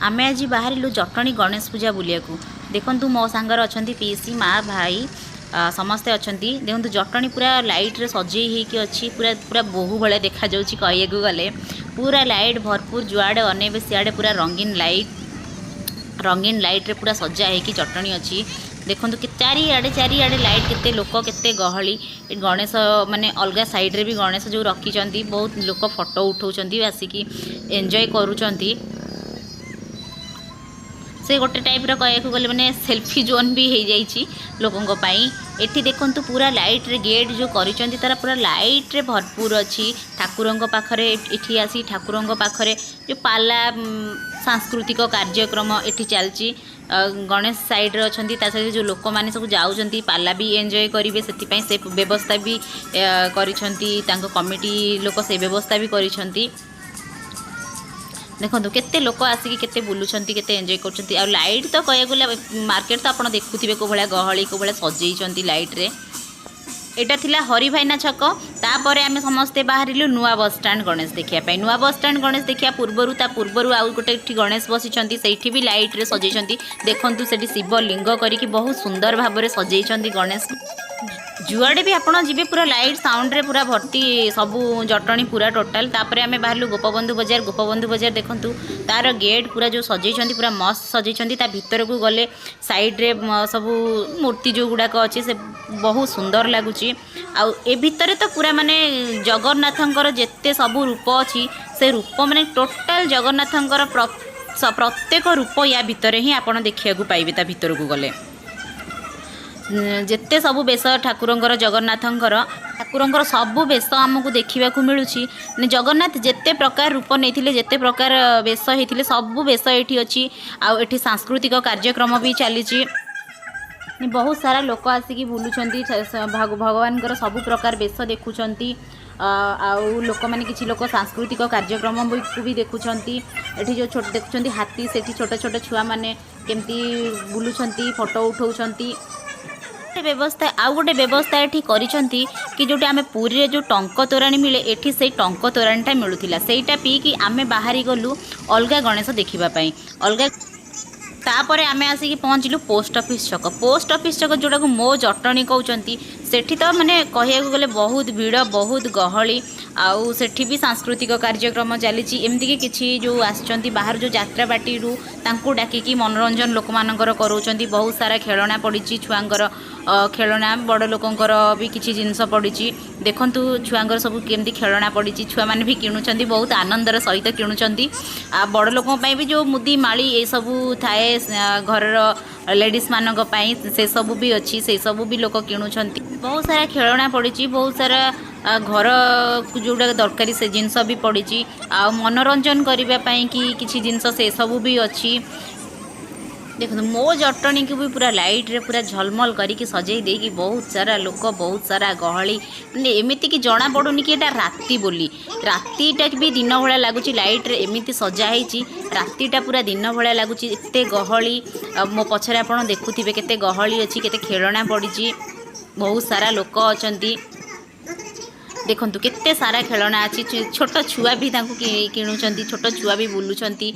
ଆମେ ଆଜି ବାହାରିଲୁ ଜଟଣୀ ଗଣେଶ ପୂଜା ବୁଲିବାକୁ। ଦେଖନ୍ତୁ, ମୋ ସାଙ୍ଗରେ ଅଛନ୍ତି ପିଇସି, ମା, ଭାଇ, ସମସ୍ତେ ଅଛନ୍ତି। ଦେଖନ୍ତୁ, ଜଟଣୀ ପୁରା ଲାଇଟ୍ରେ ସଜେଇ ହେଇକି ଅଛି। ପୁରା ପୁରା ବୋହୁ ଭଳିଆ ଦେଖାଯାଉଛି କହିବାକୁ ଗଲେ। ପୁରା ଲାଇଟ୍ ଭରପୁର, ଯୁଆଡ଼େ ଅନେଇବେ ସିଆଡ଼େ ପୁରା ରଙ୍ଗୀନ ଲାଇଟ୍। ରଙ୍ଗୀନ ଲାଇଟ୍ରେ ପୁରା ସଜା ହେଇକି ଜଟଣୀ ଅଛି। ଦେଖନ୍ତୁ କି ଚାରିଆଡ଼େ ଚାରିଆଡ଼େ ଲାଇଟ୍, କେତେ ଲୋକ, କେତେ ଗହଳି। ଏ ଗଣେଶ ମାନେ ଅଲଗା ସାଇଡ଼୍ରେ ବି ଗଣେଶ ଯେଉଁ ରଖିଛନ୍ତି, ବହୁତ ଲୋକ ଫଟୋ ଉଠାଉଛନ୍ତି, ଆସିକି ଏନ୍ଜୟ କରୁଛନ୍ତି। ସେ ଗୋଟେ ଟାଇପ୍ର କହିବାକୁ ଗଲେ ମାନେ ସେଲ୍ଫି ଜୋନ୍ ବି ହେଇଯାଇଛି ଲୋକଙ୍କ ପାଇଁ ଏଠି। ଦେଖନ୍ତୁ, ପୁରା ଲାଇଟ୍ରେ ଗେଟ୍ ଯେଉଁ କରିଛନ୍ତି, ତାର ପୁରା ଲାଇଟ୍ରେ ଭରପୁର ଅଛି। ଠାକୁରଙ୍କ ପାଖରେ ଏଠି ଆସି ଠାକୁରଙ୍କ ପାଖରେ ଯେଉଁ ପାଲା, ସାଂସ୍କୃତିକ କାର୍ଯ୍ୟକ୍ରମ ଏଠି ଚାଲିଛି। ଗଣେଶ ସାଇଡ଼୍ରେ ଅଛନ୍ତି। ତା ସହିତ ଯେଉଁ ଲୋକମାନେ ସବୁ ଯାଉଛନ୍ତି, ପାଲା ବି ଏନ୍ଜୟ କରିବେ, ସେଥିପାଇଁ ସେ ବ୍ୟବସ୍ଥା ବି କରିଛନ୍ତି। ତାଙ୍କ କମିଟି ଲୋକ ସେ ବ୍ୟବସ୍ଥା ବି କରିଛନ୍ତି। ଦେଖନ୍ତୁ, କେତେ ଲୋକ ଆସିକି କେତେ ବୁଲୁଛନ୍ତି, କେତେ ଏନ୍ଜୟ କରୁଛନ୍ତି। ଆଉ ଲାଇଟ୍ ତ କହିବାକୁ ଗଲେ ମାର୍କେଟ ତ ଆପଣ ଦେଖୁଥିବେ, କେଉଁ ଭଳିଆ ଗହଳି, କେଉଁ ଭଳିଆ ସଜେଇଛନ୍ତି ଲାଇଟ୍ରେ। ଏଇଟା ଥିଲା ହରିଭାଇନା ଛକ। ତାପରେ ଆମେ ସମସ୍ତେ ବାହାରିଲୁ ନୂଆ ବସଷ୍ଟାଣ୍ଡ ଗଣେଶ ଦେଖିବା ପାଇଁ। ନୂଆ ବସଷ୍ଟାଣ୍ଡ ଗଣେଶ ଦେଖିବା ପୂର୍ବରୁ, ତା ପୂର୍ବରୁ ଆଉ ଗୋଟେ ଏଠି ଗଣେଶ ବସିଛନ୍ତି, ସେଇଠି ବି ଲାଇଟ୍ରେ ସଜେଇଛନ୍ତି। ଦେଖନ୍ତୁ, ସେଠି ଶିବ ଲିଙ୍ଗ କରିକି ବହୁତ ସୁନ୍ଦର ଭାବରେ ସଜେଇଛନ୍ତି ଗଣେଶ। ଯୁଆଡ଼େ ବି ଆପଣ ଯିବେ, ପୁରା ଲାଇଟ୍ ସାଉଣ୍ଡରେ ପୁରା ଭର୍ତ୍ତି ସବୁ ଜଟଣୀ ପୁରା ଟୋଟାଲ୍। ତାପରେ ଆମେ ବାହାରିଲୁ ଗୋପବନ୍ଧୁ ବଜାର। ଗୋପବନ୍ଧୁ ବଜାର ଦେଖନ୍ତୁ, ତାର ଗେଟ୍ ପୁରା ଯେଉଁ ସଜେଇଛନ୍ତି, ପୁରା ମସ୍ତ ସଜେଇଛନ୍ତି। ତା ଭିତରକୁ ଗଲେ ସାଇଡ଼୍ରେ ସବୁ ମୂର୍ତ୍ତି ଯେଉଁଗୁଡ଼ାକ ଅଛି, ସେ ବହୁତ ସୁନ୍ଦର ଲାଗୁଛି। ଆଉ ଏ ଭିତରେ ତ ପୁରା ମାନେ ଜଗନ୍ନାଥଙ୍କର ଯେତେ ସବୁ ରୂପ ଅଛି, ସେ ରୂପ ମାନେ ଟୋଟାଲ୍ ଜଗନ୍ନାଥଙ୍କର ପ୍ରତ୍ୟେକ ରୂପ ୟା ଭିତରେ ହିଁ ଆପଣ ଦେଖିବାକୁ ପାଇବେ। ତା ଭିତରକୁ ଗଲେ ଯେତେ ସବୁ ବେଶ ଠାକୁରଙ୍କର, ଜଗନ୍ନାଥଙ୍କର, ଠାକୁରଙ୍କର ସବୁ ବେଶ ଆମକୁ ଦେଖିବାକୁ ମିଳୁଛି। ମାନେ ଜଗନ୍ନାଥ ଯେତେ ପ୍ରକାର ରୂପ ନେଇଥିଲେ, ଯେତେ ପ୍ରକାର ବେଶ ହେଇଥିଲେ, ସବୁ ବେଶ ଏଇଠି ଅଛି। ଆଉ ଏଠି ସାଂସ୍କୃତିକ କାର୍ଯ୍ୟକ୍ରମ ବି ଚାଲିଛି। ବହୁତ ସାରା ଲୋକ ଆସିକି ବୁଲୁଛନ୍ତି, ଭଗବାନଙ୍କର ସବୁ ପ୍ରକାର ବେଶ ଦେଖୁଛନ୍ତି। ଆଉ ଲୋକମାନେ, କିଛି ଲୋକ ସାଂସ୍କୃତିକ କାର୍ଯ୍ୟକ୍ରମକୁ ବି ଦେଖୁଛନ୍ତି। ଏଠି ଯେଉଁ ଛୋଟ ଦେଖୁଛନ୍ତି ହାତୀ, ସେଠି ଛୋଟ ଛୋଟ ଛୁଆମାନେ କେମିତି ବୁଲୁଛନ୍ତି, ଫଟୋ ଉଠାଉଛନ୍ତି। ଗୋଟେ ବ୍ୟବସ୍ଥା, ଆଉ ଗୋଟେ ବ୍ୟବସ୍ଥା ଏଠି କରିଛନ୍ତି କି ଯେଉଁଠି ଆମେ ପୁରୀରେ ଯେଉଁ ଟଙ୍କ ତୋରାଣୀ ମିଳେ, ଏଠି ସେଇ ଟଙ୍କ ତୋରାଣୀଟା ମିଳୁଥିଲା। ସେଇଟା ପିଇକି ଆମେ ବାହାରି ଗଲୁ ଅଲଗା ଗଣେଶ ଦେଖିବା ପାଇଁ ଅଲଗା। ତାପରେ ଆମେ ଆସିକି ପହଞ୍ଚିଲୁ ପୋଷ୍ଟ ଅଫିସ୍ ଛକ। ପୋଷ୍ଟ ଅଫିସ୍ ଛକ, ଯେଉଁଟାକୁ ମୋ ଜଟଣୀ କହୁଛନ୍ତି, ସେଠି ତ ମାନେ କହିବାକୁ ଗଲେ ବହୁତ ଭିଡ଼, ବହୁତ ଗହଳି। ଆଉ ସେଠି ବି ସାଂସ୍କୃତିକ କାର୍ଯ୍ୟକ୍ରମ ଚାଲିଛି। ଏମିତିକି କିଛି ଯେଉଁ ଆସିଛନ୍ତି ବାହାରୁ, ଯେଉଁ ଯାତ୍ରା ପାର୍ଟିରୁ, ତାଙ୍କୁ ଡାକିକି ମନୋରଞ୍ଜନ ଲୋକମାନଙ୍କର କରାଉଛନ୍ତି। ବହୁତ ସାରା ଖେଳଣା ପଡ଼ିଛି, ଛୁଆଙ୍କର ଖେଳଣା, ବଡ଼ ଲୋକଙ୍କର ବି କିଛି ଜିନିଷ ପଡ଼ିଛି। ଦେଖନ୍ତୁ, ଛୁଆଙ୍କର ସବୁ କେମିତି ଖେଳଣା ପଡ଼ିଛି। ଛୁଆମାନେ ବି କିଣୁଛନ୍ତି, ବହୁତ ଆନନ୍ଦର ସହିତ କିଣୁଛନ୍ତି। ଆଉ ବଡ଼ ଲୋକଙ୍କ ପାଇଁ ବି ଯେଉଁ ମୁଦି, ମାଳି ଏସବୁ ଥାଏ, ଘରର ଲେଡ଼ିଜ୍ ମାନଙ୍କ ପାଇଁ, ସେସବୁ ବି ଅଛି। ସେସବୁ ବି ଲୋକ କିଣୁଛନ୍ତି। ବହୁତ ସାରା ଖେଳଣା ପଡ଼ିଛି, ବହୁତ ସାରା ଘରକୁ ଯେଉଁଟା ଦରକାରୀ ସେ ଜିନିଷ ବି ପଡ଼ିଛି। ଆଉ ମନୋରଞ୍ଜନ କରିବା ପାଇଁ କି କିଛି ଜିନିଷ, ସେସବୁ ବି ଅଛି। ଦେଖନ୍ତୁ, ମୋ ଜଟଣୀକୁ ବି ପୁରା ଲାଇଟ୍ରେ ପୁରା ଝଲମଲ କରିକି ସଜେଇ ଦେଇକି, ବହୁତ ସାରା ଲୋକ, ବହୁତ ସାରା ଗହଳି। ମାନେ ଏମିତିକି ଜଣା ପଡ଼ୁନି କି ଏଇଟା ରାତି ବୋଲି। ରାତିଟା ବି ଦିନ ଭଳିଆ ଲାଗୁଛି। ଲାଇଟ୍ରେ ଏମିତି ସଜା ହେଇଛି, ରାତିଟା ପୁରା ଦିନ ଭଳିଆ ଲାଗୁଛି, ଏତେ ଗହଳି। ଆଉ ମୋ ପଛରେ ଆପଣ ଦେଖୁଥିବେ କେତେ ଗହଳି ଅଛି, କେତେ ଖେଳଣା ପଡ଼ିଛି, ବହୁତ ସାରା ଲୋକ ଅଛନ୍ତି। ଦେଖନ୍ତୁ, କେତେ ସାରା ଖେଳଣା ଅଛି। ଛୋଟ ଛୁଆ ବି ତାଙ୍କୁ କିଣୁଛନ୍ତି, ଛୋଟ ଛୁଆ ବି ବୁଲୁଛନ୍ତି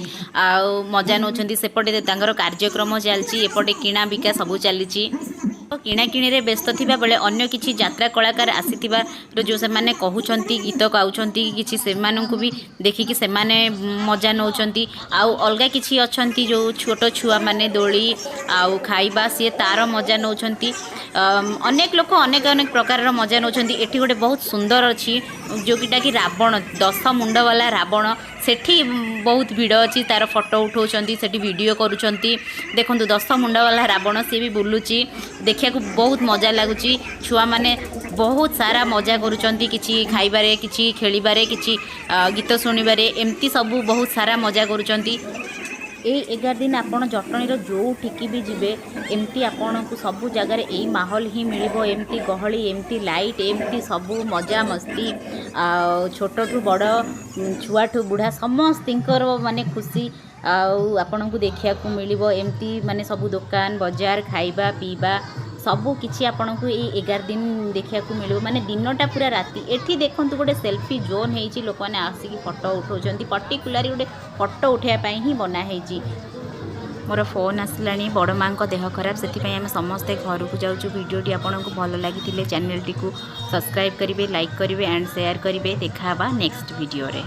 ଆଉ ମଜା ନେଉଛନ୍ତି। ସେପଟେ ତାଙ୍କର କାର୍ଯ୍ୟକ୍ରମ ଚାଲିଛି, ଏପଟେ କିଣା ବିକା ସବୁ ଚାଲିଛି। କିଣାକିଣିରେ ବ୍ୟସ୍ତ ଥିବା ବେଳେ ଅନ୍ୟ କିଛି ଯାତ୍ରା କଳାକାର ଆସିଥିବାର ଯେଉଁ ସେମାନେ କହୁଛନ୍ତି, ଗୀତ ଗାଉଛନ୍ତି କିଛି, ସେମାନଙ୍କୁ ବି ଦେଖିକି ସେମାନେ ମଜା ନେଉଛନ୍ତି। ଆଉ ଅଲଗା କିଛି ଅଛନ୍ତି ଯେଉଁ ଛୋଟ ଛୁଆମାନେ ଦୋଳି ଆଉ ଖାଇବା, ସିଏ ତାର ମଜା ନେଉଛନ୍ତି। ଅନେକ ଲୋକ ଅନେକ ଅନେକ ପ୍ରକାରର ମଜା ନେଉଛନ୍ତି। ଏଠି ଗୋଟେ ବହୁତ ସୁନ୍ଦର ଅଛି, ଯେଉଁଟାକି ରାବଣ, ଦଶ ମୁଣ୍ଡବାଲା ରାବଣ। ସେଠି ବହୁତ ଭିଡ଼ ଅଛି। ତାର ଫଟୋ ଉଠାଉଛନ୍ତି, ସେଠି ଭିଡ଼ିଓ କରୁଛନ୍ତି। ଦେଖନ୍ତୁ, ଦଶ ମୁଣ୍ଡବାଲା ରାବଣ, ସିଏ ବି ବୁଲୁଛି, ଦେଖିବାକୁ ବହୁତ ମଜା ଲାଗୁଛି। ଛୁଆମାନେ ବହୁତ ସାରା ମଜା କରୁଛନ୍ତି, କିଛି ଖାଇବାରେ, କିଛି ଖେଳିବାରେ, କିଛି ଗୀତ ଶୁଣିବାରେ, ଏମିତି ସବୁ ବହୁତ ସାରା ମଜା କରୁଛନ୍ତି। ଏଇ 11 ଦିନ ଆପଣ ଜଟଣୀର ଯେଉଁଠିକି ବି ଯିବେ, ଏମିତି ଆପଣଙ୍କୁ ସବୁ ଜାଗାରେ ଏଇ ମାହୋଲ ହିଁ ମିଳିବ। ଏମିତି ଗହଳି, ଏମିତି ଲାଇଟ୍, ଏମିତି ସବୁ ମଜା ମସ୍ତି। ଆଉ ଛୋଟଠୁ ବଡ଼, ଛୁଆଠୁ ବୁଢ଼ା, ସମସ୍ତଙ୍କର ମାନେ ଖୁସି। ଆଉ ଆପଣଙ୍କୁ ଦେଖିବାକୁ ମିଳିବ ଏମିତି ମାନେ ସବୁ ଦୋକାନ ବଜାର, ଖାଇବା ପିଇବା ସବୁ କିଛି ଆପଣଙ୍କୁ ଏଇ 11 ଦିନ ଦେଖିବାକୁ ମିଳିବ, ମାନେ ଦିନଟା ପୁରା ରାତି। ଏଠି ଦେଖନ୍ତୁ, ଗୋଟେ ସେଲ୍ଫି ଜୋନ୍ ହେଇଛି। ଲୋକମାନେ ଆସିକି ଫଟୋ ଉଠାଉଛନ୍ତି। ପର୍ଟିକୁଲାରଲି ଗୋଟେ ଫଟୋ ଉଠାଇବା ପାଇଁ ହିଁ ବନା ହେଇଛି। ମୋର ଫୋନ୍ ଆସିଲାଣି, ବଡ଼ ମାଆଙ୍କ ଦେହ ଖରାପ, ସେଥିପାଇଁ ଆମେ ସମସ୍ତେ ଘରକୁ ଯାଉଛୁ। ଭିଡ଼ିଓଟି ଆପଣଙ୍କୁ ଭଲ ଲାଗିଥିଲେ ଚ୍ୟାନେଲଟିକୁ ସବସ୍କ୍ରାଇବ୍ କରିବେ, ଲାଇକ୍ କରିବେ ଆଣ୍ଡ ସେୟାର କରିବେ। ଦେଖା ହେବା ନେକ୍ସଟ ଭିଡ଼ିଓରେ।